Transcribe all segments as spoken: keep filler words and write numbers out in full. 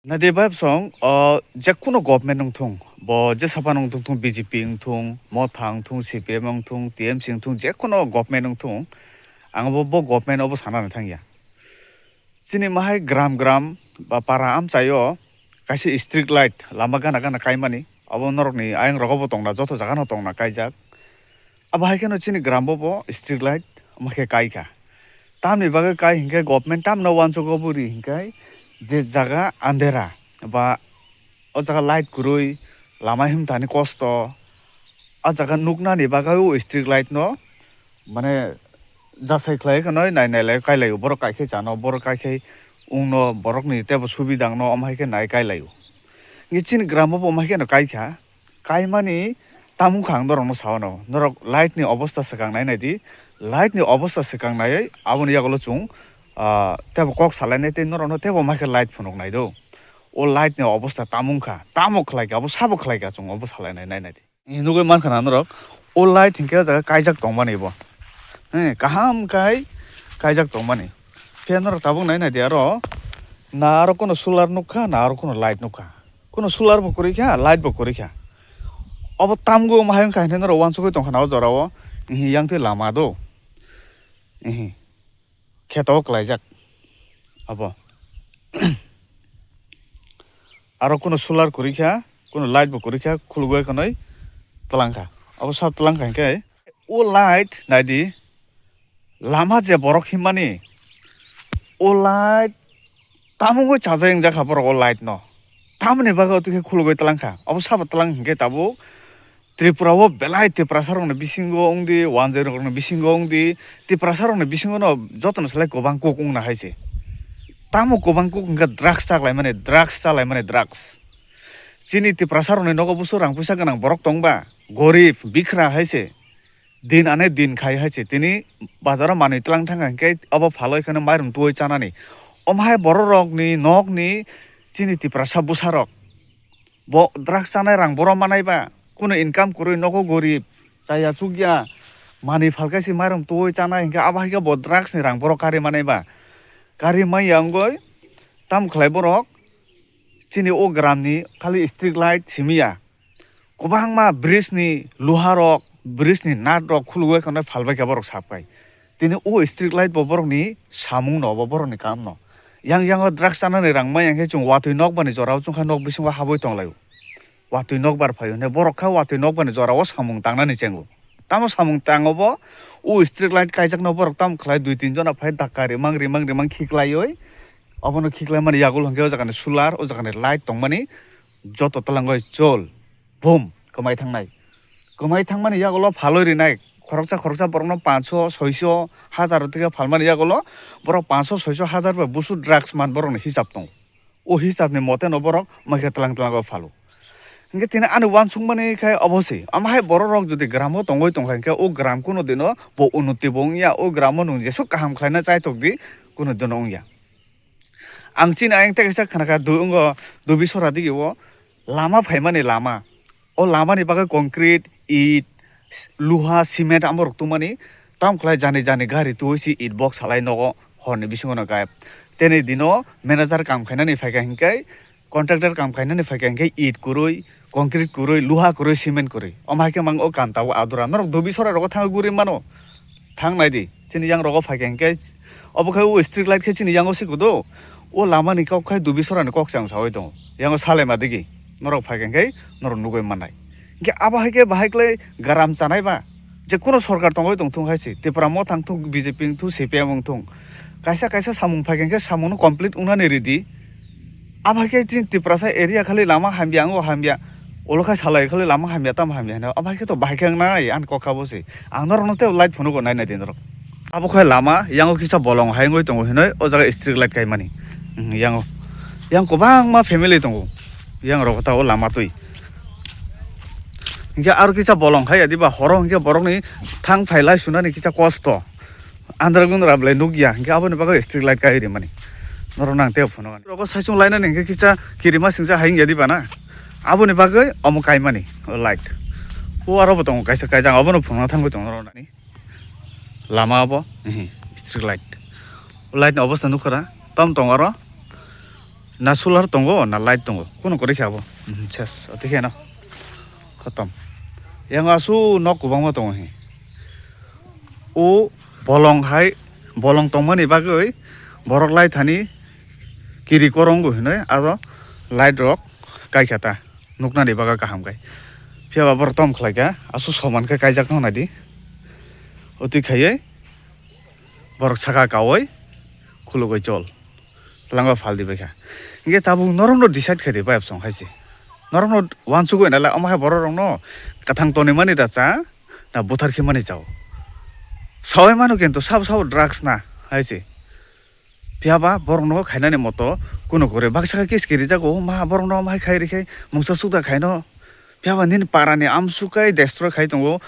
Nadi bai bosong, o, jekhuno government wngthung, bo jesapha wngthung, B J P wngthung, Motha wngthung, C P M wngthung, T M C wngthung, jekhuno government wngthung, ang bo, bo government obo sana thangya. Chini mahai gram gram ba para amchaio kaisa street light lama gana gana kaimani, abo norokni ayang rogo bo tongna, joto jagano tongna kaijak. Abo hai kheno chini gram bo bo street light omo khe kai kha. Tamni bagwi kai hinkhe government tamno uansugo bwrwi hinkhe je jaga andhera ba o jaga light kwrwi lama himthani kosto, o jaga nuknani bagwi o street light no mane jasai khlai kheno nai nai lai kai laio, borok kai khe chano, borok kai khe wngno, borokni teibo subidangno omo hai khe nai kai laio. Ngi chini gram bo omo hai kheno kai kha. Kaimani tamung kha ang norokno sao no. Norok light ni obosta swkang nai nai di. Light ni obosta swkang naiwi aboni yagulo chwng, ah, teibo kok salainai tei norokno teibo omo hai khe light phunuk nai do. O light ni obosta tamung kha. Tamo khlai kha, abo sabo khlai kha chwng obo salainai nai nai di. Nugui mankha na norok, o light hinkhe o jaga kaijak tongmani bo. He, kaham khai kaijak tongmani. Phiya norok tabuk nai nai di aro, na aro kuno solar nukha, na aro kuno light nukha. Kuno solar bo kwrwi kha, light bo kwrwi kha. Obo tamgo omo hai wngkha hinwi norok uansugui tongkha na o jorao. Ihi yang twi lama do. Ihi. Kheto o klaijak. Abo. Aro kuno solar kwrwi kha, kuno light bo kwrwi kha, khulugwi khwnwi twlang kha. Abo sab twlang kha hinkhe o light nai di, lama je borok himmani, o light tamungwi chajai wngjak kha borok o light no. Tamoni bagwi o twi khe khulugwi twlang kha. Abo sabo twlang hinkhe tabuk Tripura o belai Tiprasa rokni bisingo wngdi, wanjwi rokni bisingo wngdi, Tiprasa rokni bisingo no jotono selai kwbang kuk wngna hai se. Tamo kwbang kuk hwnkhe drugs chaklaimani, drugs chalaimani, drugs. Chini Tiprasa rokni nogo busu rang puisa gwnang borok tongba, gorib, bikhra hai se. Din ane din khai hai se. Tini bazaro manwi tlang thangkha hinkhe obo phalwi kheno mairum tuwi chanani. Omo hai borok rokni nokni chini Tiprasa bwsa rok. Bo drugs chanai rang boro manai ba, kuno income kwrwi, nogo gorib, chaya chukya, manwi phalkhe se mairum tuwi chanai hinkhe abo hai khe bo drugs ni rang boro kari manai ba. Kari manya wngwi tamo khlai borok chini o gram ni khali street light simi ya. Kwbangma bridge ni luha rok, bridge ni nut rok khulugwi khwnwi phalbai kha borok sap khai. Tini o street light bo borokni samung no, bo borokni kaam no. Yang yango drugs chanani rang maya hinkhe chwng watwi nokbar ni jorao chwngkha nok bisingo habwi tonglaio. Watwi nokbar phaio hwnwi borok kha watwi nokbar ni jorao samung tangnani chengo. Tamo samung tango bo o street light kaijakno borok tamo khlai dui tin jona phai dakka rimang rimang rimang khiklaioi. Obono khiklaimani yagulo hinkhe o jagani solar, o jagani light tongmani joto twlangoi chol, boom, kwmai thangnai. Kwmai thangmani yagulo phalwi rinai. Khoroksa khoroksa borokno pancho, soicho, hazar tike phalmani yagulo borok pancho, soicho, hazar bai busu drugs man borokni hisab tongo. O hisabni moteno borok maikhe tlang tlango phalo. Hinkhe tini ani uansukmani khai obo se. Omo hai borok rok jodi gramo tongwi tongkha hinkhe o gram kuno dino bo unnoti bo wngya, o gramo nwng jesuk kaham khlaina chaitok di kuno dino wngya. Ang chini ayang tei kaisa khnakha du-, wngkha Dubisora digi o lama phaimani lama. O lamani bagwi concrete, it, luha, cement amorok tungmani. Tamo khlai jani jani gari twiwi se it box salai nogo horni bisingo no gayab. Teni dino manager kam khainani phaikha hinkhe, contractor kam khainani phaikha hinkhe it kwrwi, concrete kwrwi, luha kwrwi, cement kwrwi. Omo hai khe mang o kam tabuk adura. Norok Dubisora rogo thangwi guri mano. Thang nai di, chini yang rogo phai khe hinkhe, obo khai o street light khe chini yango se kudo, o lama ni kok khai Dubisora ni kok chang sawi tongo. Yango salema digi, norok phai khe hinkhe norok nugui mannai. Hinkhe abo hai khe bahai klai garam chanai ba, je kuno sorkar tongwi tong thung hai se, Tipra Motha wng thung, B J P wng thung, C P M wng thung, kaisa kaisa samung phai khe hinkhe samung no complete wngnani ridi. Abo hai khe chini Tiprasa area khali lama hamya, ango hamya, ulo khai salai khali lama hamya, tamo hamya hinwi. Abo hai khe to bahai khe wngnai, ani kok kha bo se. Ang norokno tei light phunukgo nai nai di norok. Abo khai lama, yango kisa bolong hai wngwi tongo hinwi, o jaga street light kaimani. Hmm, yango. Yang kwbangma family tongo. Yang rok ta o lama twi. Hinkhe aro kisa bolong hai ya diba, horo hinkhe borokni thang phai lai sunani kisa kosto. Andra gundra belai nukya, hinkhe aboni bagwi street light kai rimani. Norok nang tei phunukgo. Rogo saichung lainani hinkhe kisa kirima singcha hai wngya diba na? Aboni bagwi omo kaimani light. O aro bo tongo kaisa kaijak, abono phunukna thangwi tongo norok nani. Lama abo, ehe, street light. O light ni obostha nukha na? Tam tongo aro. Na solar tongo, na light tongo, kuno kwrwi khe abo. Mhm, ses, ati khe no. Khotom. Yang asu nok kwbangma tongo he. O bolong hai, bolong tongmani bagwi borok lai thani kiri korongo hinwi aro light rok kai kha ta. Nuknani bagwi kaham kai. Phiya ba borok tom khlai kha, asu soman khe kaijak nang nai di. Oti khaiwi borok saka kaui khulugwi chol. Twlangwi phaldi bai kha. Hinkhe tabuk norokno decide khaidi bayap song hai se. Norokno uansugwi nai la, omo hai borok rokno kwthang tonwi mani da cha, na buthar khe mani chao. Saui mano kintu sabo sabo drugs na hai se. Phiya ba borokno khainani moto kuno kwrwi baksa khe case kirijago, ma borokno omo hai khai rikhe mungsa sukda khaino. Phiya ba nini para ni amsuk kai destroy khai tongo,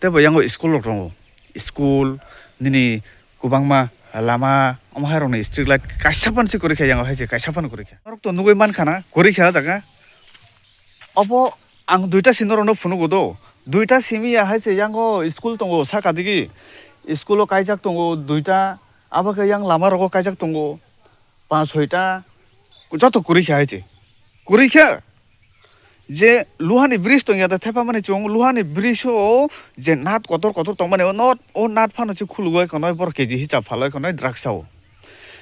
tei bo yango school rok tongo. School, nini kwbangma lama, omo hai rokni street light kaisa phano se kwrwi kha, yango hai se kaisa phano kwrwi kha. Norok to nugwi man khana, kwrwi kha o jaga. Obo ang duita simi norokno phunugo do. Duita simi ya hai se yango school tongo saka digi. School o kaijak tongo duita, abo khe yang lama rogo kaijak tongo. Panch soita, joto kwrwi kha hai se. Kwrwi kha. Je luhani bridge tongya da thepamani chwng luhani bridge o je nat kotor kotor tongmani o not o nat phano se khulugwi khwnwi borok K G hisab phalwi khwnwi drugs sao.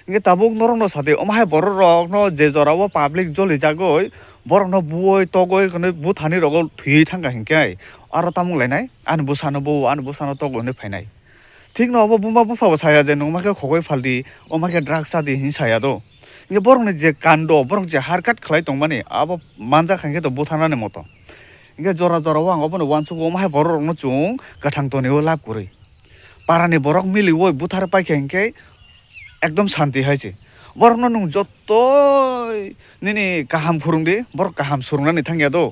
Hinkhe tabuk norokno sadi omo hai borok rokno je jorao public jolijagwi borokno buoi togwi khwnwi buthani rogo thwiwi thangkha hinkhe aro tamung lainai ani bwsano buo ani bwsano togo hinwi phainai. Thikno obo buma buphabo saya je nwng ma khe khogwi phaldi, omo khe drugs chadi hinwi saya do. Hinkhe borokni je kando, borok je harkat khlai tongmani, abo manjak hinkhe to butharnani moto. Hinkhe jora jora o ang obono uansukgo, omo hai borok rokno chwng kwthang tonwi o lab kwrwi. Parani borok miliwi buthar paikha hinkhe ekdom santi hai se. Borokno nwng jot Toi nini kaham phwrwng di, borok kaham swrwngnani thangya do.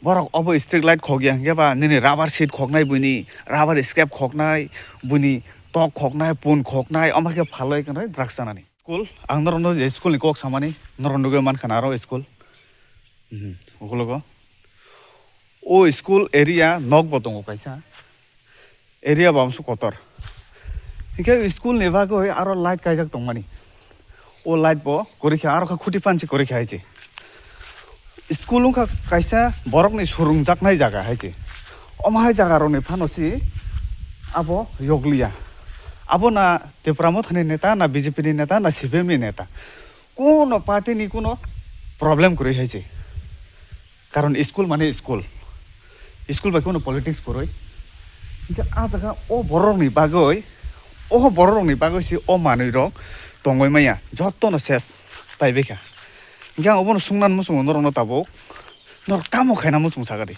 Borok obo street light khokya hinkhe ba nini rubber sheet khoknai buini, rubber scrap khoknai buini, tok khoknai, pun khoknai, omo khe phalwi khwnai drugs chanani. School, ang norokno je school ni kok samani, norok nugwi mankha na aro school. Mhm, ukologo. O school area nok bo tongo kaisa. Area bo amsuk kotor. Hinkhe school ni bagwi aro light kaijak tongmani. O light bo kwrwi kha, aro kha khuti phan se kwrwi kha hai se. School wngkha kaisa borokni swrwngjaknai jaga hai se. Omo hai jaga rokni phano se abo yokliya. Abo na Tipra Mothani neta, na B J P ni neta, na C P M ni neta. Kuno party ni kuno problem kwrwi hai se. Karon school mane school. School bai kuno politics kwrwi. Hinkhe ah jaga o borok ni bagwi, o borok ni bagwi se o manwi rok tongwi maya. Jotto no ses pai bai kha. Hinkhe ang obono sungnan muchungo norok no tabuk. Norok tamo khaina muchung sakadi.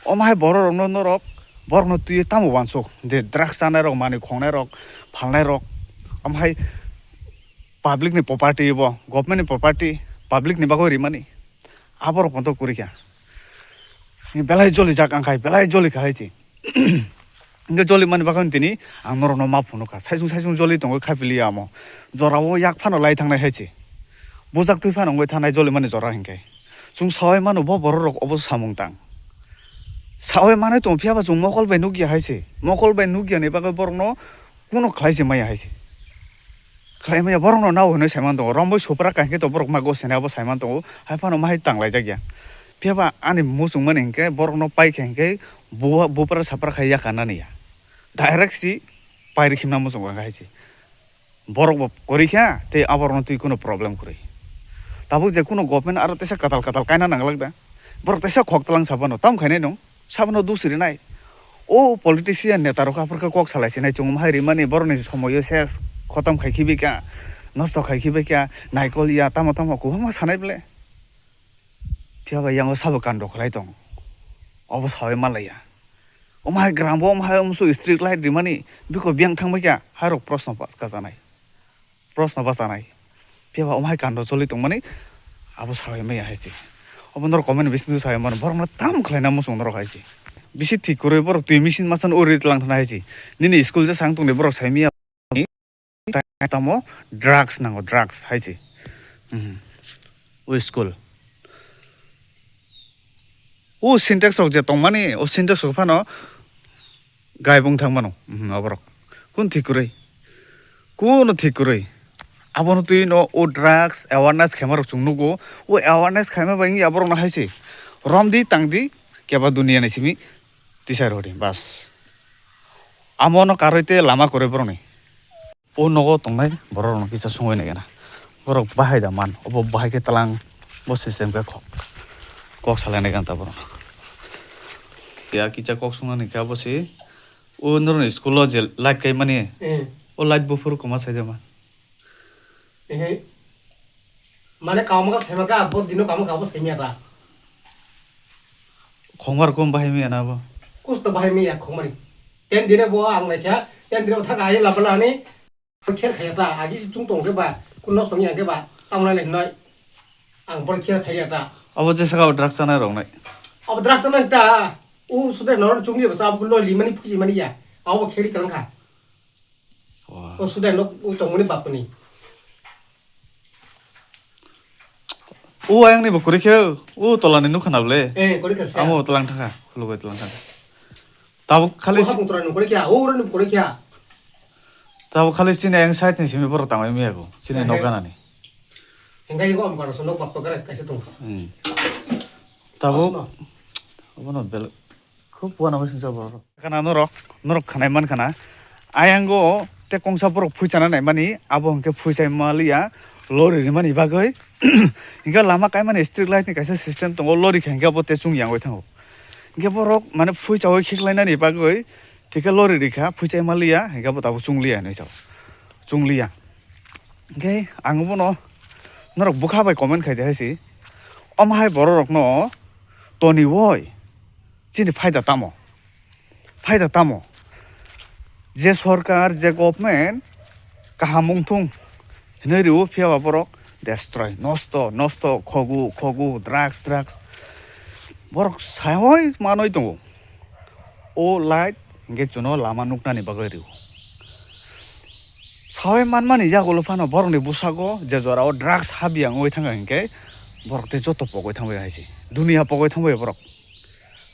Omo hai borok rok no norok, borok no twiwi tamo uansuk. Je drugs chanai rok, manwi khongnai rok, phalnai rok. Omo hai public ni property bo, government ni property, public ni bagwi rimani. Aborok pontho kwrwi kha. Belai joli jak ang khai, belai joli kha hai se. Hinkhe joli mani bagwi tini ang norokno ma phunukha. Saisung saisung joli tongo khapiliya amo. Jorao yak phano lai thangnai hai se. Bujak twi phano wngwi thangnai joli mani jora hinkhe. Chwng saui mano bo borok rok obo samung tang. Saui manai tong phiya ba chwng mokol bai nukya hai se. Mokol bai nukya ni bagwi borokno kuno khlai se maya hai se. Khlai maya borokno nao hinwi saiman tongo. Romwi supra kahingkhe to borok ma gosini abo saiman tongo. Hai phano ma hai tang laijak ya. Phiya ba ani muchung mani hinkhe borokno pai kha hinkhe bu-, bupra sapra khai ya kanani ya. Direct si pai rw khimna muchungo wngkha hai se. Borok bo kwrwi kha tei aborokno twi kuno problem kwrwi. Tabuk je kuno government aro teisa kwtal kwtal kaina nanglak da. Borok teisa khok twlang sa phano tamo khainai nwng? Sabono dusri nai. O politician neta rok aphor khe kok salai sinai chwng hai rimani borokni somoyo ses khotom khai khibi kha, nosto khai khibi kha, naikol ya tamo tamo kwbangma sanai ble. Phiya ba yango sabo kando khlai tong. Obo sawi malaya. Omo hai gram bo omo hai umsu street light rimani biko biyang thang bai kha hai rok proshno bachka chanai. Proshno bachanai. Phiya ba omo hai kando choli tongmani abo sawi maya hai se. Obo norok comment bising sawi mano borok no tam khlai na muchung norok hai se. Bisi thik kwrwi borok twi machine masa no uri tlang thana hai se. Nini school je sang tongni borok sai maya. Tamo drugs nango, drugs hai se. Mhm. O school. O Sintex rok je tongmani, o Sintex rok phano gai bung thang mano. Mhm, aborok. Kun thik kwrwi? Kuno thik kwrwi? Abono twi no o drugs awareness khaima rok chwng nugo. O awareness khaima bai wngya borok no hai se romdi tangdi keba duniya ni simi tisai rodi bas. Amo no karwi te lama kwrwi borok ni. O nogo tongnai borok rok no kisa sungwi nai gana. Borok bahai da man, obo bahai khe tlang, bo system khe kok, kok salai nai gana ta borok no. Ya kisa kok sungna ni khe abo se o norok ni school o je light kai mani, eh, o light buphuru kwma sai da man. Ehe. Mane kamo ka saima ka, bo dino kamo ka bo saimya ta. Khongmar kom bahai miya na bo. Kusto bahai miya khongmani. Ten dine bo ang laikha, ten dine bo thaka hai labana ani. Kher khaya ta, agi si chung tong ke ba, kun nos tong yang ke ba, tamo lai noi. Ang bor kher khaya ta. Abo je saka drugs sana rok nai. Abo drugs sana ta, u sude nor chung ye ba sa, abo lo limani phuji mani ya. Abo kheri kalang kha. Wah. O sude nok u tongmani bapni. O ayang ni bo kori khe, o tola ni nukha na ble. Eh, kori kha se. Amo tolang thangkha, khulubai tolang thangkha. Tabuk khali o si- hapung tora nung kori kha, o ro nung kori kha. Tabuk khali chini ayang side ni simi borok tangwi miya go. Chini eh, nok eh. Gana ni. Hingga yugo am karo so nok bap to gara kaisa tong. Hmm. Tabuk. Asno. Abono bel-, khub wana bai singsa borok. Kana norok, norok khanai man khana. Ayango te kongsa borok phuichana naimani, abo hwnkhe phuichai maliya, lori rimani bagwi. Hingke lama kaimani street light ni kaisa system tongo, lori khe hingke abo te chungyangwi thango. Hingke borok mane phuichaui khiklainani bagwi, thikhe lori rikha, phuichai maliya, hingke abo tabuk chungliya hinwi sao. Chungliya. Hingke ang bono norok bwkha bai comment khaidi hai se. Omo hai borok rokno toniwoi chini phaida tamo? Phaida tamo? Je sorkar, je government kaham wngthung hinwi rwo, phiya ba borok destroy, nosto, nosto, khogu, khogu, drugs, drugs. Borok saiwi manwi tongo. O light hingke chuno lama nuknani bagwi rwo. Saiwi manmani yagulo phano borokni bwsago je jorao drugs habya wngwi thangkha hinkhe borok tei joto pogwi thangbai hai se. Duniya pogwi thangbai borok.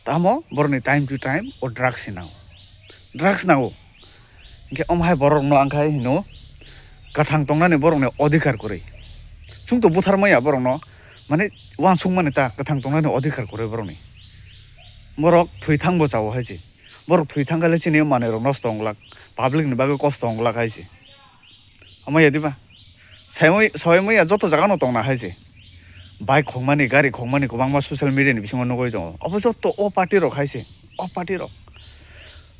Tamo borokni time to time o drugs se nango. Drugs nango. Hinkhe omo hai borokno ang khai hino kwthang tongnani borokni odhikar kwrwi. Chwngto buthar maya borokno, mane uansukmani ta kwthang tongnani odhikar kwrwi borokni. Borok thwi thangbo chao hai se. Borok thwi thang khe le chini manwi rok nosto wng glak, public ni bagwi kosto wng glak hai se. Hamya diba? Saiwi, saiwi maya joto jaga no tongna hai se. Bike khongmani, gari khongmani kwbangma social media ni bisingo nugwi tongo. Obo joto o party rok hai se, o party rok.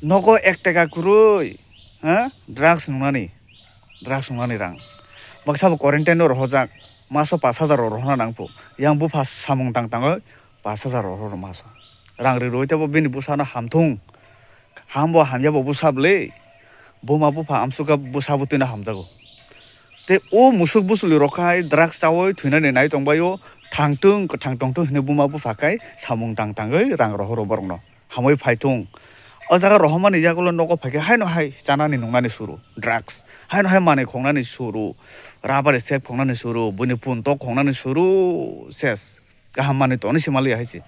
Nogo ek taka kwrwi, ha? Drugs nungnani, drugs nungnani rang. Baksa bo quarantine no rohorjak, maso pash hajar rok rohorna nangphu. Yang bupha samung tang tangwi pash hajar rok rohoro maso. Rang ri rwi tebo bini bwsano hamthung. Hambo hamya bo bwsa bwle. Buma bupha amsukha bwsa bo twino hamjago. Tei o musuk bwswli rok khai drugs chawi thwinani nai tongbaio, thangtung kwthang tongtung hinwi buma bupha khai samung tang tangwi rang rohoro borokno. Hamwi phaitung. O jaga rohormani yagulo nogo phaikhe haino hai chanani nungnani suru, drugs. Haino hai manwi khongnani suru, rubber sep khongnani suru, buini puntok khongnani suru, ses. Kaham manwi tongni se maliya hai se.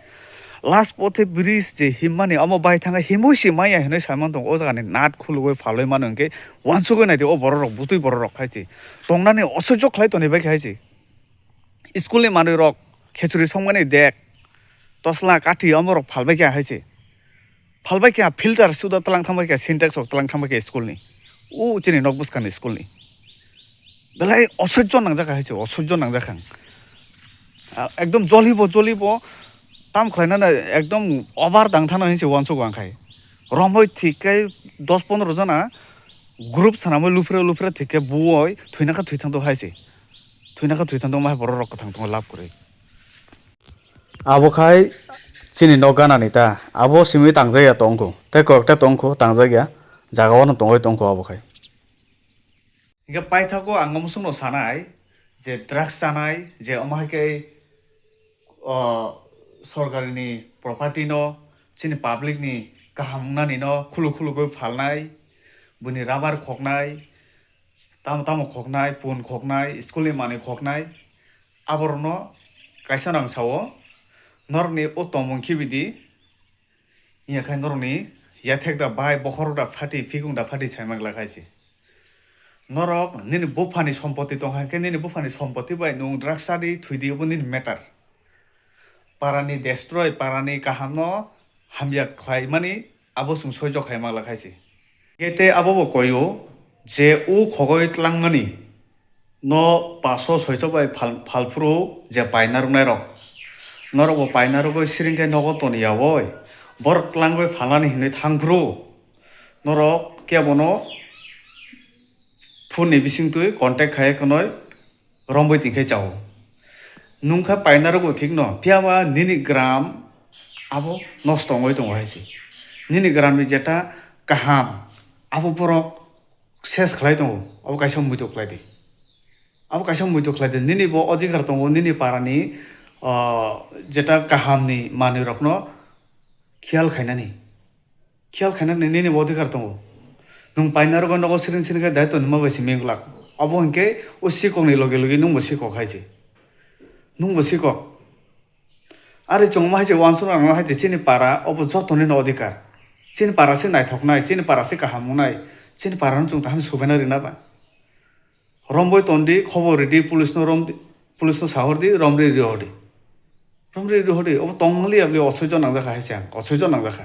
Last pothe bridge je himmani omo bai thangkha himwi se maya hinwi saiman tongo. O jagani nat khulugwi phalwi mano hinkhe uansugwi naidi o borok rok butwi borok rok hai se. Tongnani osoijo khlai toni bai khe hai se. School ni manwi rok khechuri songmani dek, tosla, kathi omo rok phalbai kha hai se. Phalbai kha filter suda tlang thangbai kha, Sintex rok tlang thangbai kha school ni. O chini nok bwskang ni school ni. Belai osoijo nangjak hai se, osoijo nangjak ang. Ah, ekdom jolibo, jolibo, tam khlainano ekdom over tang thangna hinwi se uansukgo ang khai. Romwi thik khe dos pondro jona group swnamwi luphre luphre thik khe buoi thwina kha thwi thangdo hai se. Thwina kha thwi thangdo, omo hai borok rok kwthang tongo lab kwrwi. Abo khai chini nok ganani ta, abo simi tangjak ya tongkhu, tei kok ta tongkhu tangjak ya, jaga o no tongwi tongkhu abo khai. Hingke paithago ang omosono sanai je drugs chanai, je omo hai khe, o, sorkarini property no, chini public ni kaham wngnani no khuluk khulugwi phalnai, buini rubber khoknai, tamo tamo khoknai, pun khoknai, school ni manwi khoknai, aborokno kaisa no ang sao, norokni o tongmung khibi di, wngya khe norokni yathek da bai, bokhorok da phati, phikung da phati saimang glak hai se. Norok nini buphani sompoti tong hai khe nini buphani sompoti bai nwng drugs chadi thwidi, obo nini matter. Parani destroy, parani kahamno hamya khlaimani abo chwng soijo khai manglak hai se. Kete abo bo koio je o khogoi tlangmani no paso soicho bai phal-, phalphuru je paina rwknai rok. Norok bo paina rwgoi siring khe nogo toni ya oi. Borok tlangoi phalnani hinwi thangphuru. Norok kebono phone ni bisingtwi contact khai khwnwi romwi tongkhe chao. Nwng kha paina rwgo thikno, phiya ba nini gram abo nosto wngwi tongo hai se. Nini gram ni jeta kaham abo borok ses khlai tongo, abo kaisa muitu khlai di. Abo kaisa muitu khlai di, nini bo odhikar tongo, nini parani, ah, jeta kahamni manwi rokno khiyal khainani. Khiyal khainani nini bo odhikar tongo. Nwng paina rwgoi nogo siring siring khe daitoni ma bai simi glak. Abo hinkhe o sikokni loge loge nwng bo sikok hai se. Nwng bo sikok. Ari chwng omo hai se uansukna nang hai se chini para obo jotoni no odhikar. Chini para se naithoknai, chini para se kaham wngnai, chini para no chwng tahani subaina rina ba. Romwi tondi, khobor ridi, police no rom, police no sahordi, romri rihordi. Romri rihordi, obo tongmani abli osoijo nangjak hai se ang, osoijo nangjak.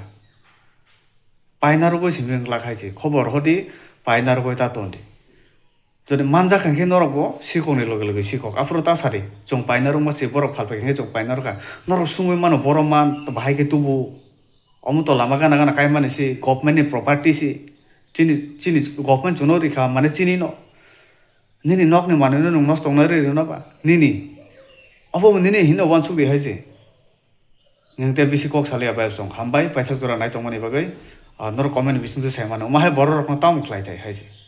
Paina rwgoi simi glak hai se, khobor hodi, paina rwgoi ta tondi. Jodi manjak kha khe norok bo sikokni loge loge sikok. Aphuru ta sadi, chwng paina rwma se borok phalpai khe chwng paina rwkha. Norok sungwi mano borok man bahai khe tubu. Omo to lama gana gana kaimani se government ni property se. Chini, chini government chwngno rikha mane chini no. Nini nokni manwino nwng nosto wngnai rwi rwna ba? Nini. Obo bo nini hino uansuk di hai se. Nwng tei bisi kok salia bai chwng hambai paithak jora nai tongmani bagwi, ah, norok comment bisingtwi sai mano. Omo hai borok rokno tamo khlai thai hai se.